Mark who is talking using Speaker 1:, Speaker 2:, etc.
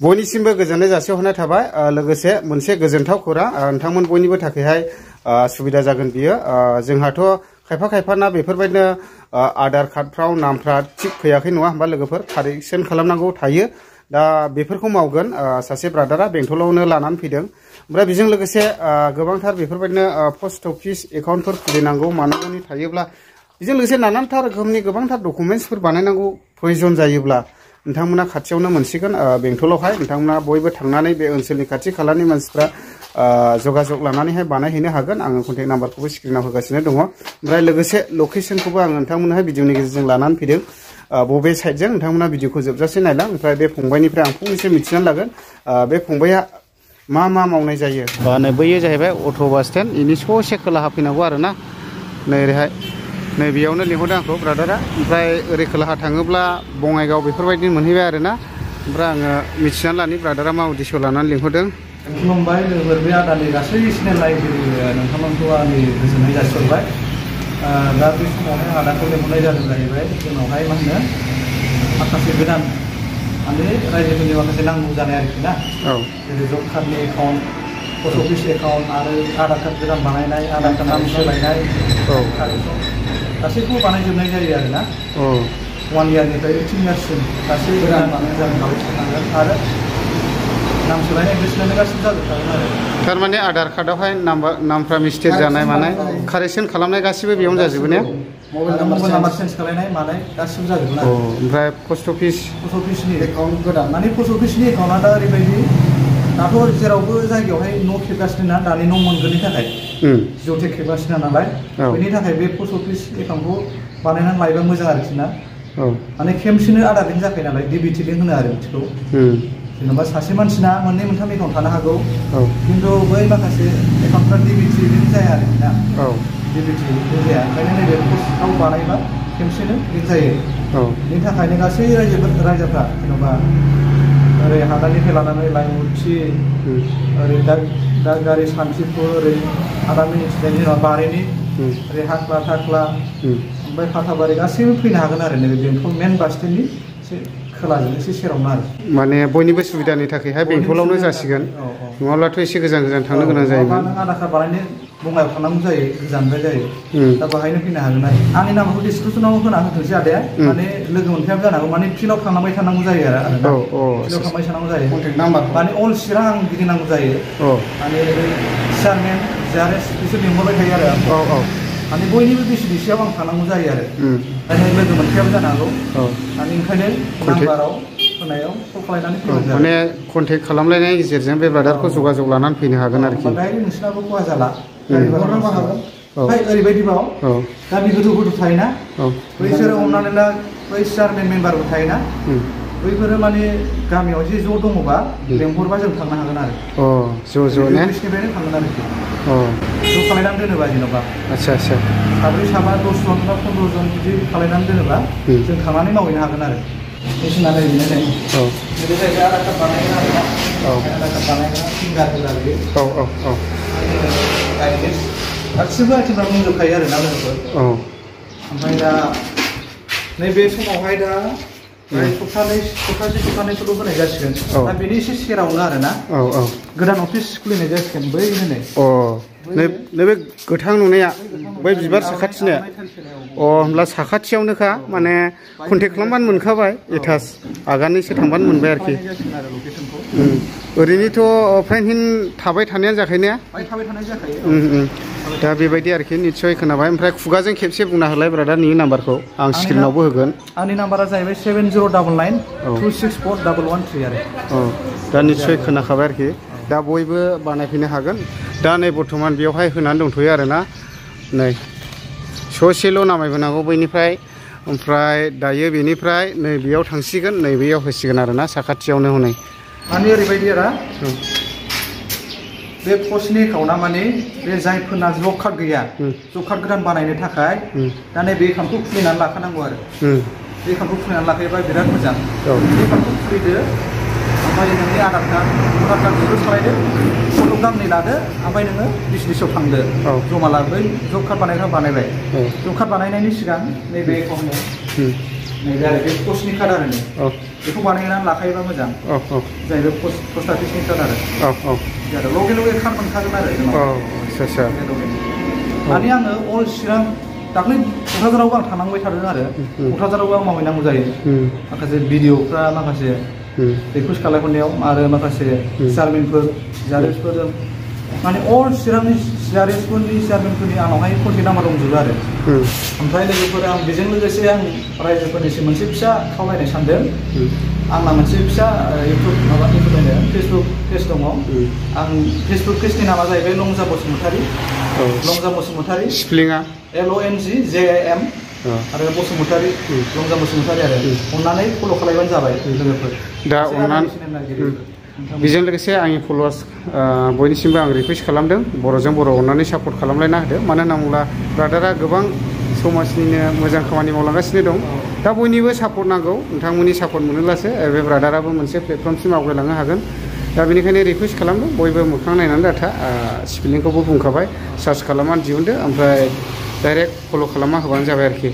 Speaker 1: बयनिसिमबो गोजोननाय जासिहरनाय थाबाय लोगोसे मोनसे गोजोनथाव खौरां नोंथांमोन बयनिबो थाखायहाय सुबिदा जागोन बियो जोंहाथ' खायफा खायफाना बेफोरबायदिनो आधार कार्डफ्राव नामफ्रा थिग फैयाखै नङा होमबा लोगोफोर कारेक्सन खालामनांगौ थायो दा बेफोरखौ मावगोन सासे ब्रादारा बेंटलावनो लानानै फैदों ओमफ्राय बेजों लोगोसे गोबांथार बेफोरबायदिनो पस्ट अफिस एकाउन्टफोर खुलिनांगौ मानांगौनि थायोब्ला बेजों लोगोसे नानानथा रोखोमनि गोबांथार डकुमेन्टसफोर बानायनांगौ प्रयोजन जायोब्ला नोंथांमोना खाथियावनो मोनसिगोन बेंटलावहाय नोंथांमोना बयबो थांनानै बे ओनसोलनि खाथि खालानि मानसिफ्रा जगाजग लानानैहाय बानायहैनो हागोन आङो कन्टेक्ट नाम्बारखौबो स्क्रिनाव होगासिनो दङ ओमफ्राय लोगोसे लकेसनखौबो आं नोंथांमोनहाय भिडिअनि गेजेरजों लानानै फैदों बबे साइडजों नोंथांमोना भिडिअखौ जोबजासे नायलां ओमफ्राय बे फंबायनिफ्राय आं फंनैसो मिथिनानै लागोन बे फंबाया मा मावनाय जायो नै बैयो जाहैबाय अट' बास स्टेन्ड इनि ससे खोलाहा फैनांगौ आरोना नै ओरैहाय नै बेयावनो लिंहरदों आंखौ ब्रादारा ओमफ्राय ओरै खोलाहा थाङोब्ला बङाइगाव बेफोरबायदि मोनहैबाय आरोना ओमफ्राय आङो मिथिनानै लानि ब्रादारा मा उद्देश्य लानानै लिंहरदों
Speaker 2: खुलुमबाय लोगोफोर बे आदानि गासै चेनेल नायगिरि नोंथांमोनखौ आंनि गोजोननाय जासिहरबाय दा बे समावहाय आदाखौ लिंहरनाय जादों जाहैबाय जोंनावहाय मा होनो माखासे गोदान माने रायजोफोरनि माखासे नांगौ जानाय आरोखि ना जेरै जब कार्डनि एकाउन्ट पस्ट अफिस एकाउन्ट आरो आधार कार्ड गोदान बानायनाय आधार कार्ड नाम सोलायनाय गासैखौबो बानायजोबनाय जायो आरोना 1 इयारनिफ्राय 18 इयार्ससिम गासै गोदान बानायनाय जागोन आरो नाम सोलायनाय गोसोनानै गासिबो जाजोबखागोन आरो
Speaker 1: थारमाने आधार कार्डआवहाय नामफ्रा मिस्टेक जानाय मानाय कारेक्सन खालामनाय गासिबो बेयावनो जाजोबो ने
Speaker 2: मबाइल नाम्बार चेन्ज खालामनाय मानाय गासिबो जाजोबगोन आरो
Speaker 1: ओमफ्राय पस्ट अफिसनि
Speaker 2: एकाउन्ट गोदान माने पस्ट अफिसनि एकाउन्टआ दा ओरैबायदि दाथ' जेरावबो जायगायावहाय न' खेबगासिनो ना दानि न' मोनगोननि थाखाय जिअ'टेक खेबगासिनो नालाय बेनि थाखाय बे पस्ट अफिस एकाउन्टखौ बानायनानै लायोबा मोजां आरोखि ना माने खेमसेनो आधार लिंक जाखायो नालाय डिबिटि लिंक होनो आरो बिदिखौ जेनेबा सासे मानसिना मोननै मोनथाम एकाउन्ट थानो हागौ खिन्थु बै माखासे एकाउन्टफ्रा डिबिटि लिंक जाया आरोखि ना डिबिटि लिंक जाया ओंखायनो नैबे पस्टआव बानायबा खेमसेनो लिंक जायो बेनि थाखायनो गासै रायजोफ्रा जेनेबा ओरै हादानिफ्राय लानानै लाइमुथि ओरै दागारि सान्थिफुर ओरै आदा मिनिटिजायनि जेनेबा बारिनि ओरै हाख्ला थाख्ला ओमफ्राय फाथाबारि गासैबो फैनो हागोन आरो नैबे बेंटल मेन बास स्टेन्डनि एसे खोलाजों एसे सेरावनो आरो
Speaker 1: माने बयनिबो सुबिदानि थाखायहाय बेंटलावनो जासिगोन नङाब्लाथ' एसे गोजान थांनो गोनां जायोमोन
Speaker 2: नों आधार कार्ड बानायनो बङाइगाव थांनांगौ जायो गोजानद्राय जायो दा बाहायनो फैनो हागोन आरो आंनि नामखौ डिसक्रिपसनाव होना होथोंसै आदाया माने लोगो मोनफैयाबो जानो हागौ माने फिल्डआव थांनांबाय थानांगौ जायो आरो फिल्डआव थांबाय थानांगौ जायो कन्टेक्ट नाम्बार माने अल चिरां आं गिदिंनांगौ जायो माने चेयारमेन जेआरएस बिसोर लिंहरबाय थायो आरो माने बयनिबो डिसियाव आं थांनांगौ जायो आरो ओंखायनो लोगो मोनफैयाबो जानो हागौ माने ओंखायनो नाम्बाराव होनायाव कल खालामनानै फैनो
Speaker 1: माने कन्टेक्ट खालामलायनायनि गेजेरजों बे ब्रादारखौ जगाजग लानानै फैनो हागोन आरोखि
Speaker 2: ओमफ्राय नोंसिनाबो खहा जाला हरनोबो हागोन ओमफ्राय ओरैबायदिबाव गामि गोथौ थायोना बैसोरो हमनानै ला बै चेयारमेन मेम्बारबो थायोना बैफोरो माने गामियाव जे ज' दङबा लेंहरबा जों थांनो हागोन आरो
Speaker 1: ज' ने
Speaker 2: बिसोरनिफ्रायनो थांगोन आरोखि ज' खालायनानै दोनोबा जेन'बा
Speaker 1: आच्छा
Speaker 2: साब्रै साबा 10 जन बा 15 जन बिदि खालायनानै दोनोबा जों थांनानै मावहैनो हागोन आरो बेसिना बेनो जाहैबाय आधार कार्ड बानायग्रा आधार कार्ड बानायग्रा फिंगार होला बेयो गासिबो आइटेमफ्रा दंजोबखायो आरो ना लोगोफोर ओमफ्राय दा नैबे समावहाय दा सप्तानैफोरल' होनाय जासिगोन दा बेनि एसे सेरावनो आरो ना गोदान अफिस खुलिनाय जासिगोन बै होनो
Speaker 1: नैबे गोथां नुनाया बै बिबार साखाथिनो होमब्ला साखाथियावनोखा माने कन्टेक्ट खालामबानो मोनखाबाय एटाच आगानैसो थांबानो मोनबाय आरोखि ओरैनोथ' फ्रायहिन थाबाय थानायानो जाखायो दा बेबायदि आरोखि निस्सय खोनाबाय ओमफ्राय खुगाजों खेबसे बुंना होलाय ब्रादारनि नाम्बारखौ आं स्क्रिनावबो होगोन
Speaker 2: आंनि नाम्बारा जाहैबाय 7099264113 आरो
Speaker 1: दा निस्सय खोनाखाबाय आरोखि दा बयबो बानायफैनो हागोन दा नै बर्थमान बेयावहाय होनानै दंथ'यो आरोना नै ससेल' नामायबोनांगौ बैनिफ्राय ओमफ्राय दायो बेनिफ्राय नै बेयाव थांसिगोन नै बेयाव होसिगोन आरोना साखाथियावनो हनै
Speaker 2: माने ओरैबायदि आरो बे पस्टनि एकाउन्टआ माने बे जायफोरना जब कार्ड गैया जब कार्ड गोदान बानायनो थाखाय दा नै बे एकाउन्टखौ खुलिनानै लाखानांगौ आरो बे एकाउन्टखौ खुलिनानै लाखायोबा बिराद मोजां बे एकाउन्टखौ खुलिदो ओमफ्राय नोंनि आधार कार्ड बेखौ सालायदो फट' गांनै लादो ओमफ्राय नोङो बिजनेसाव थांदो जमा लाबोबाय जब कार्ड बानायग्रा बानायबाय जब कार्ड बानायनायनि सिगां नैबे एकाउन्टआव नैबे आरो बे पस्टनि कार्ड आरो नै बेखौ बानायनानै लाखायोबा मोजां जाहैबाय पस्ट अफिसनि कार्ड आरो लगे कार्ड मोनखागोन आरो माने आङो अल चिरां दाख्लै क'क्राझारावबो आं थांनांबाय थादों आरो क'क्राझारावबो आं मावहैनांगौ जायो माखासे भिडिअफ्रा माखासे रिकुवेस्ट खालामनायाव आरो माखासे चेयारमेनफोर जारिसफोरजों माने अल चिरांनि जारिसफोरनि चेयारमेनफोरनि आंनावहाय कन्टेक्ट नाम्बार दंजोबो आरो ओमफ्राय लोगोफोर आं बेजों लोगोसे आं रायजोफोरनिसिम मोनसे फिसा खावलायनो सानदों आंना मोनसे फिसा इउटुब फेसबुक पेज दङ आं फेसबुक पेजनि नामा जाहैबाय लंजा बसुमतारी लंजा बसुमतारी स्पेलिंआ LONGJAM आरो बसुमतारी लंजा बसुमतारी आरो अननानै फल' खालामबानो जाबाय लोगोफोर
Speaker 1: दा अननानै बेजों लोगोसे आंनि फलोवार्स बयनिसिमबो आं रिकुवेस्ट खालामदों बर'जों बर' अननानै सापर्ट खालामलायना होदो मानो होनना बुङोब्ला ब्रादारा गोबां समाजनिनो मोजां खामानि मावलांगासिनो दं दा बयनिबो सापर्ट नांगौ नोंथांमोननि सापर्ट मोनोब्लासो बे ब्रादाराबो मोनसे प्लेटफर्मसिम आवगायलांनो हागोन दा बेनिखायनो रिकुवेस्ट खालामदों बयबो मोखां नायनानै डाटा स्पेलिंखौबो बुंखाबाय सार्च खालामनानै दिहुनदो ओमफ्राय डाइरेक्ट फल' खालामना होबानो जाबाय आरोखि